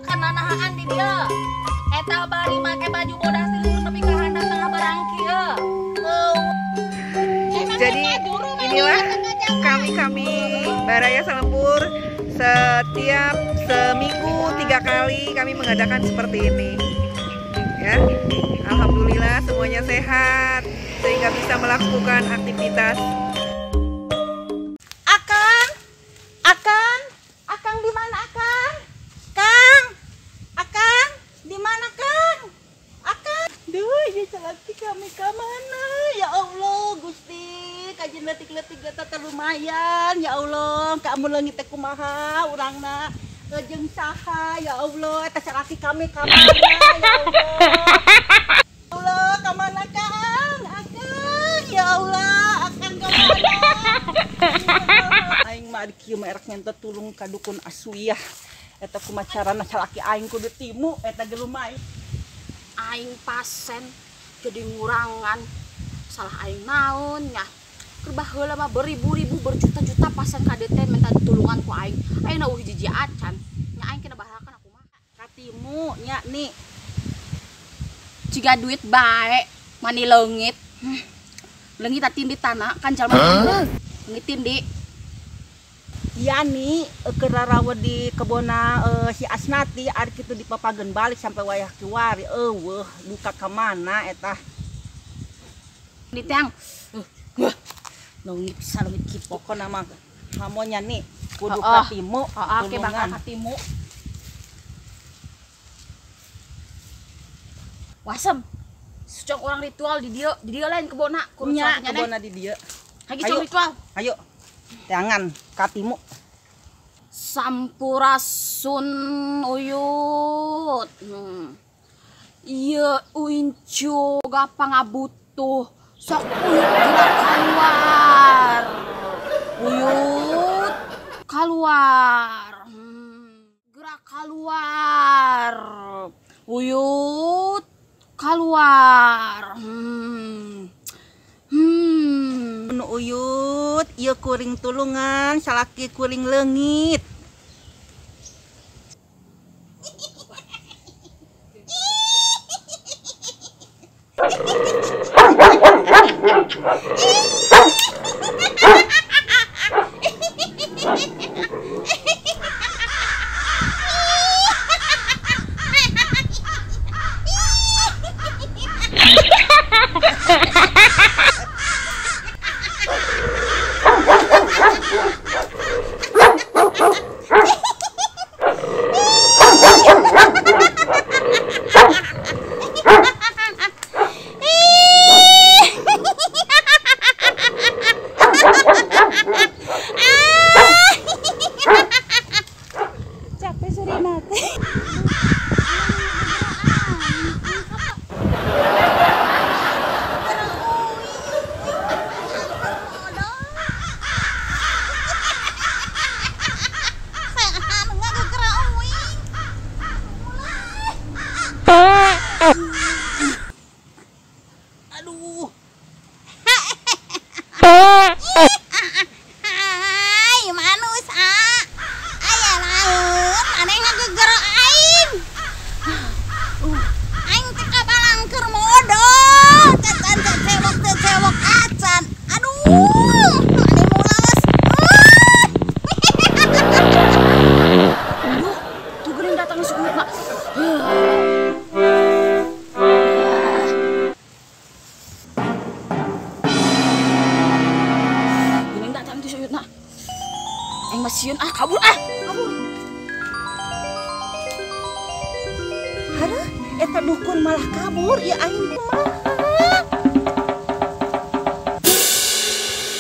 Kananahaan di dieu. Eta bari make baju bodas di luhur nepi ka handap tengah barang kieu. Jadi inilah kami Baraya Salembur setiap seminggu 3 kali kami mengadakan seperti ini. Ya, alhamdulillah semuanya sehat sehingga bisa melakukan aktivitas. Akang, Akang, Akang di mana Akang? Kang, Akang di mana Kang? Akang, duh, ini salaki kami ke mana? Ya Allah, Gusti, kajian letik-letik eta teh lumayan, ya Allah, kamu leungit teh kumaha urangna? Jeung saha ya Allah, eta salaki kami ka mana ya Allah? Allah, ka mana Kang? Akang, ya Allah, Akang ka mana? Aing mah kieu mah erek nyenta tulung ka dukun asuyah. Eta kumaha carana salaki aing kudu timu eta ge lumayan. Aing pasen jadi ngurangan. Salah aing naon nya. Keur baheula mah beribu-ribu berjuta-juta pasien ka dieu teh minta tulungan ku aing. Aing eueuh hiji acan. Nya aing kena baharakan aku mah. Katimu nya nih. Jiga duit bae mani leungit. Leungit tindi tanah kan jalma. Leungit tindi. Iya nih keur rarawe di kebona si Asnati ari kitu dipapageun balik sampai wayah kiwari eueuh buka ka mana eta. Di tiang. Leungit bisa leungit kitu. Pokona mah hamonya nih kudu katimu. Heeh, ke bakal katimu. Wasem. Cok orang ritual di dieu lain kebona. Nya kebona di dieu. Hagi cok ritual. Ayo. Jangan katimu. Sampurasun uyut. Ieu uincu gapangabutuh. Sok uyut gerak keluar. Uyut keluar. Gerak keluar. Uyut keluar. Nu uyut ieu kuring tulungan salaki kuring leungit. Capek surina teh. Aduh. Hai, manusia. Aya naon aneh ngagegero aing. Aing teh kabalang keur modol, cacan cewek teh cewek acan. Aduh, aneh mulas. Aduh, tuh geuning datang si uyut mah. Aing masieun ah kabur ah kabur. Hara eta dukun malah kabur ya aing kumaha.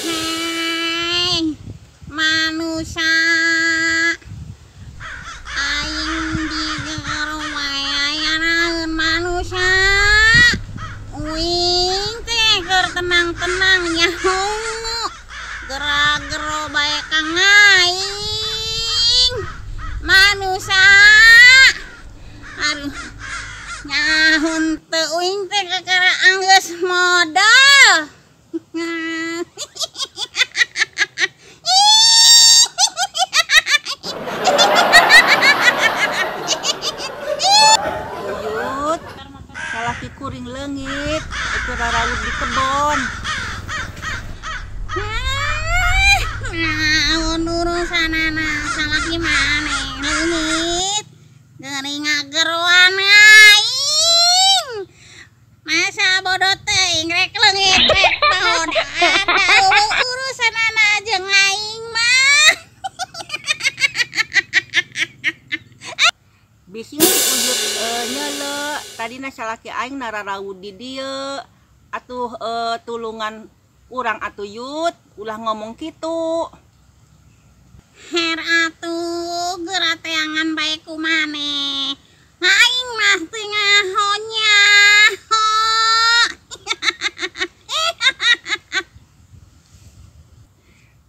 Hei manusia, aing digero wae aya naon manusia. Uing teh keur tenang-tenang nyaho. Gera-gero bae kang aing. Manusia. Aduh. Nyahun teu uing teh kakara anggeus modal. keur rarawut di kebon. Naon urusanana salaki maneh leungit geuning ngageroan aing. Masa bodoh teuing rek leungit rek bodoh ada urusanana jeung aing mah. Bisi Uyut nyeule tadina salaki aing nararawud di dieu atuh tulungan urang atuh Yut ulah ngomong kitu. Her atuh geura teangan bae ku maneh. Aing mah teu ngaho nyaho.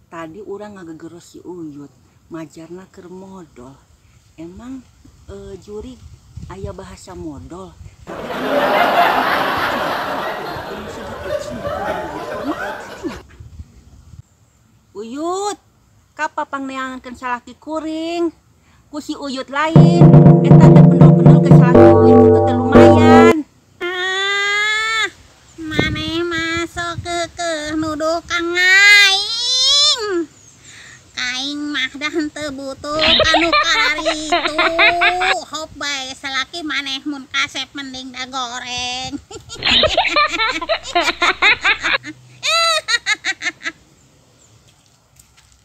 Tadi urang ngagegero si Uyut majarna keur modol. Emang jurig aya bahasa modol. Uyut, kapapang neangankeun salaki kuring ku si Uyut lain. Eta teh pendul-pendul ke salaki Uyut teh lumayan. Ah, maneh mah sok keukeuh nuduh ka aing. Aing mah dah henteu butuh kanu kararitu. Hop bae salaki maneh mun kasep mending da goreng.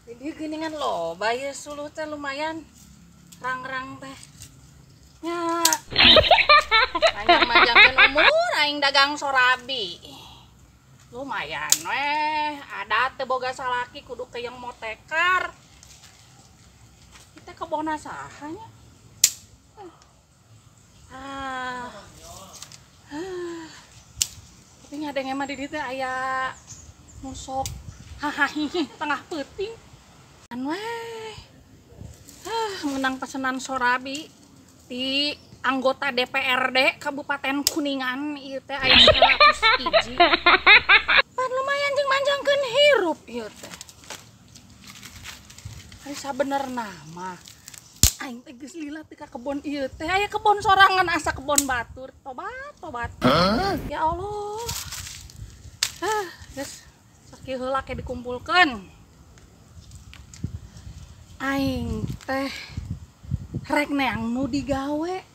Jadi geuningan loba ieu suluh teh lumayan rang-rang teh. Nya. Panjang-panjangkeun umur aing dagang sorabi. Lumayan weh, ada teu boga salaki kudu keyeng motekar. Kita kebona saha nya? Ah. Tapi ngadenge mah di dieu teh aya nu sok hahahihi tengah peuting. An weh. Menang pesenan sorabi di anggota DPRD Kabupaten Kuningan ieu teh aya 100 hiji. Pan lumayan jeung manjangkeun hirup ieu teh. Ari sabenerna mah aing teh geus lila teh ka kebon ieu teh aya kebon sorangan asa kebon batur. Tobat, tobat. Ya Allah. Geus sakieu heula ke dikumpulkeun. Aing teh rek neang nu digawe.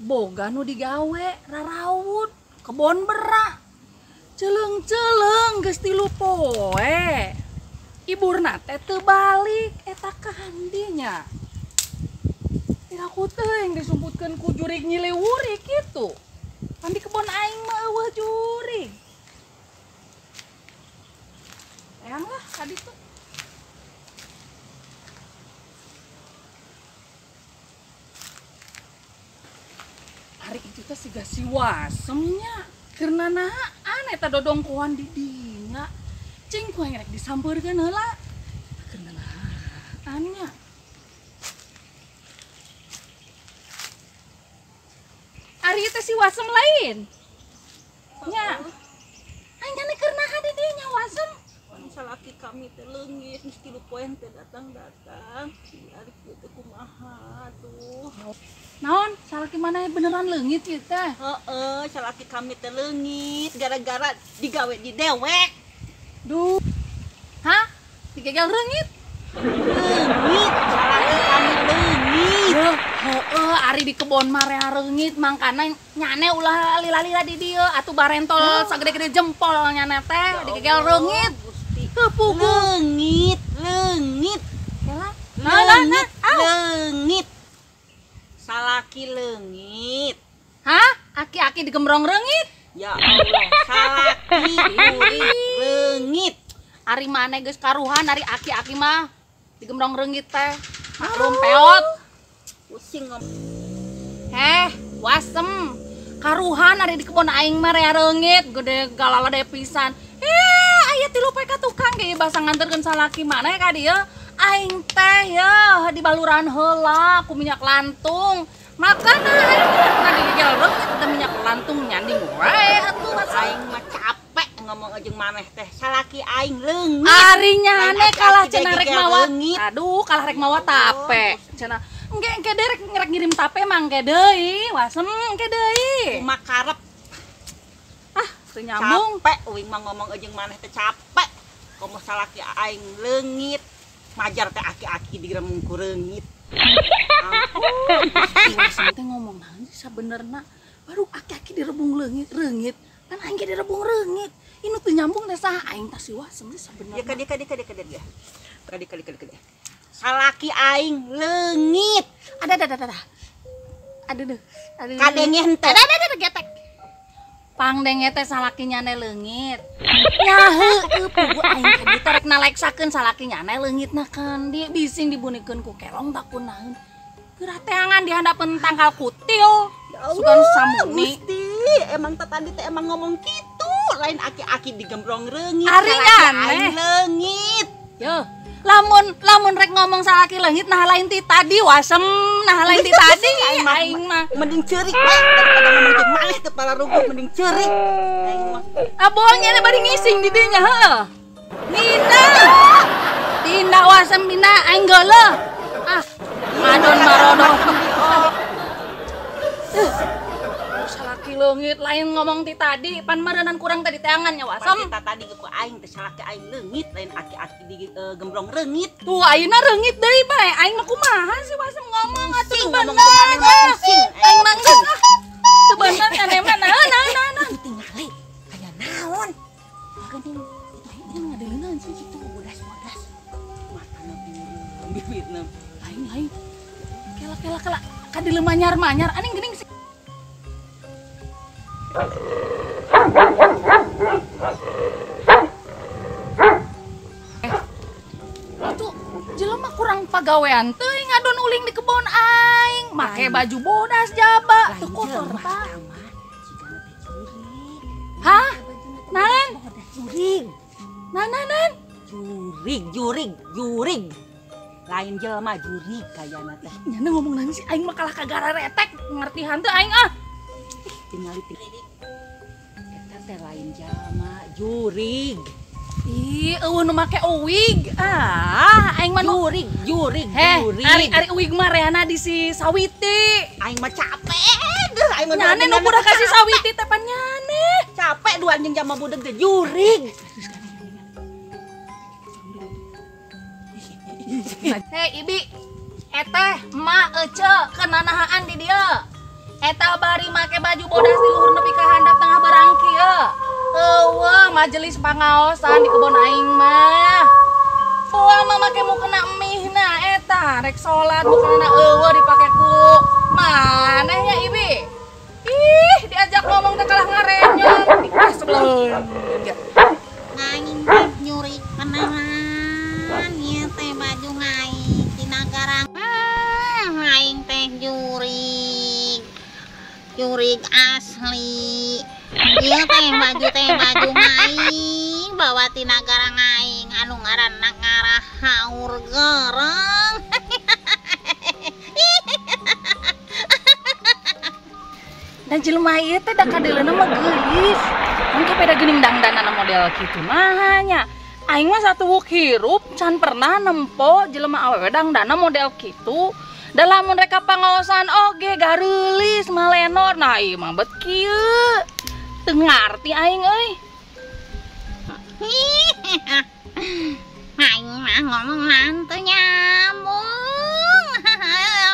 Boga nu digawe rarawut kebon berak. Celeung-celeung geus 3 poe. Iburna teh teu balik eta kandinya. Tiraku teuing disumputkeun ku jurig nyiliwuri kitu. Pan di kebon aing mah eueuh jurig. Eyang lah ka ditu. Ari itu teh siga si wasemnya. Keur nanahaan eta dodongkoan di dinya. Cing ku aing rek disampeurkeun heula. Keur nanahaan nya. Ari teh si wasem lain. Nya. Aing nyane keur naha di dinya wasem. Salaki kami teh leungit geus 3 poe teh datang-datang. Si ari kieu teh kumaha tuh. Naon? Salaki mana beneran leungit ieu teh? Heeh, salaki kami teh leungit gara-gara digawe di dewek. Duh. Hah? Digegel reungit? Leungit, salaki kami leungit. Heeh, ari di kebon mah rea reungit mangkana nyane ulah lila-lila di dieu atuh barentol sagede-gede jempol nyane teh digegel reungit. Teu puguh. Leungit, leungit. Kela? Leungit, leungit. Salaki leungit. Hah? Aki-aki digembrong reungit? Ya Allah, salaki leungit. Ari maneh geus karuhan ari aki-aki mah digembrong reungit teh. Maklum peot. Pusing ngom. Heh, wasem. Karuhan ari di kebon aing mah rea reungit, gede galalade pisan. Aya 3 poe ka tukang ge basa nganterkeun salaki maneh ka dieu. Aing teh yeuh dibaluran heula ku minyak lantung. Makana aing teh digigel reungit teh minyak lantung nyanding wae atuh aing mah capek ngomong jeung maneh teh. Salaki aing leungit. Ari nyane kalah cenah rek mawa. Aduh, kalah rek mawa tape. Cenah engke engke deui rek ngirim tape mah engke deui, wasem engke deui. Kumaha karep. Ah, Teu nyambung. Capek uing mah ngomong jeung maneh teh capek. Komo salaki aing leungit. Majar teh aki-aki diremung ku reungit. Ampun. Wasem teh ngomong naon sih sabenerna? Baru aki-aki direbung leungit, reungit. Kan aing ge direbung reungit. Ini teu nyambung teh saha aing tah si Wasem sih sabenerna. Ya kadi kadi kadi kadi dia. Kadi kadi kadi kadi. Salaki aing leungit. Ada. Aduh. Aduh. Kadenge henteu. Ada getek. Pangdenge teh salaki nyane leungit. Nya heueuh pugu aing ka dieu teh rek naleksakeun salaki nyane leungitna kan di bising dibunikeun ku kelong tak kunaon. Geura teangan di handapeun tangkal kutil. Ya Allah, Sugan samuni. Gusti, emang teh tadi teh emang ngomong kitu, lain aki-aki digembrong reungit. Ari salaki aing nyane. leungit. Yo, lamun rek ngomong salaki leungit nah lain ti tadi Wasem, nah lain ti tadi aing mah mending ceurik we daripada ngomong jeung maneh teu pararuguh mending ceurik. Aing mah. Ah bohong nyane bari ngising di dinya heuh. Nina. Tina Wasem Nina aing geuleuh. Ah, ngadon marodo. Salaki leungit lain ngomong ti tadi pan meureunnan kurang tadi teangan nya Wasem. Pan tadi ku aing teh salaki aing leungit lain aki-aki di gembrong reungit. Tuh ayeuna reungit deui bae aing mah kumaha sih Wasem ngomong atuh ngomong bener. Pusing. Aing mah geus ah. Teu bener kan emang nah. Itu tingali aya naon? Geuning Ini ngadeuleunan sih kitu bodas-bodas. Matana beureum bibirna. Aing lain. Kela kela kela kadeuleu manyar-manyar aning geuning sih. Itu jelema kurang pagawean teuing ngadon uling di kebon aing, make baju bodas jaba, teu kotor tah. Hah? Naon? Jurig. Naon? Jurig, jurig, jurig. Lain jelema jurig kayana teh. Nyana ngomong naon sih aing mah kalah kagara retek, ngerti hanteu aing ah. Tingali teh. Eta teh lain jelema, jurig. Ih, eueuh nu make uwig. Ah, aing mah jurig, jurig, jurig. Ari uwig mah rehana di si Sawiti. Aing mah capek deuh, aing mah nyane nu kudah ka si Sawiti teh pan nyane. Capek dua anjing jama budeg teh jurig. Hei Ibi, eteh emak ece kenanahaan di dieu. Eta bari make baju bodas di luhur nepi ka handap tengah barang kieu. Eueuh majelis pangaosan di kebon aing mah. Poa mah make mukena mihna eta rek salat mukena eueuh dipake ku maneh nya Ibi. Ih, diajak ngomong teh kalah ngarenyong. Ah sebelum. Ngaing teh nyurik peneran ieu teh baju ngaing tina garang. Aing teh jurig. Jurig asli. Ieu teh baju ngaing bawa tina garang aing anu ngaranna ngarah haur gereng. Dan jelema ieu teh da kadeuleuna mah geulis. Mungkin beda geuning dangdanana model kitu mah nya. Aing mah satuwuk hirup can pernah nempo jelema awewe dangdana model kitu. Da lamun rek ka pangaosan oge gareulis malenor. Nah ieu mah bet kieu. Teu ngarti aing euy. Aing mah ngomong teu nyambung.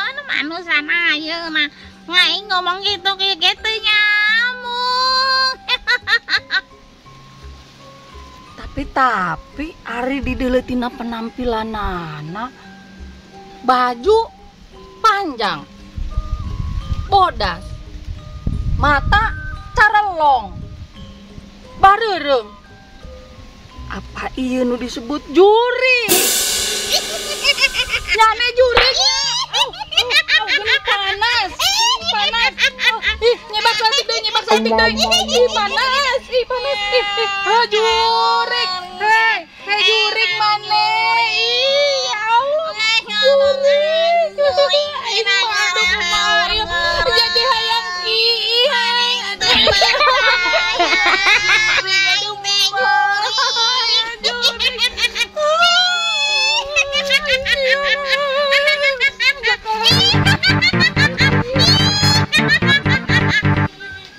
Anu manusana ayeuna. Ngaing ngomong gitu kieu nyambung. Tapi ari dideuleutina penampilanana baju panjang, bodas, mata carelong, bareureum. Apa ieu nu disebut jurig? Nyane jurig. Gini panas, panas. Oh, ih, nyebak saeutik deui, Ih, panas, ih, panas. Ih, ih, oh, jurig. Hei, hei jurig maneh. Ih, ya Allah. Jurig. Ini mah aduh kumaha. Jadi hayang ih, hai. Aduh. Jurig, aduh.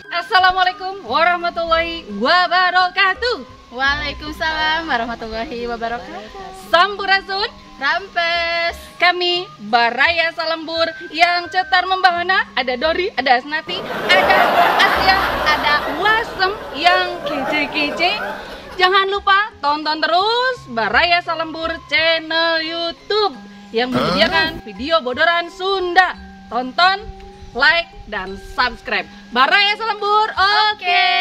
Assalamualaikum warahmatullahi wabarakatuh. Waalaikumsalam warahmatullahi wabarakatuh. Sampurasun, Rampes. Kami Baraya Salembur yang cetar membahana. Ada Dori, ada Asnati, ada Asia, ada Wasem yang kece-kece. Jangan lupa tonton terus Baraya Salembur channel YouTube yang menyediakan video bodoran Sunda. Tonton, like, dan subscribe. Baraya Salembur, oke.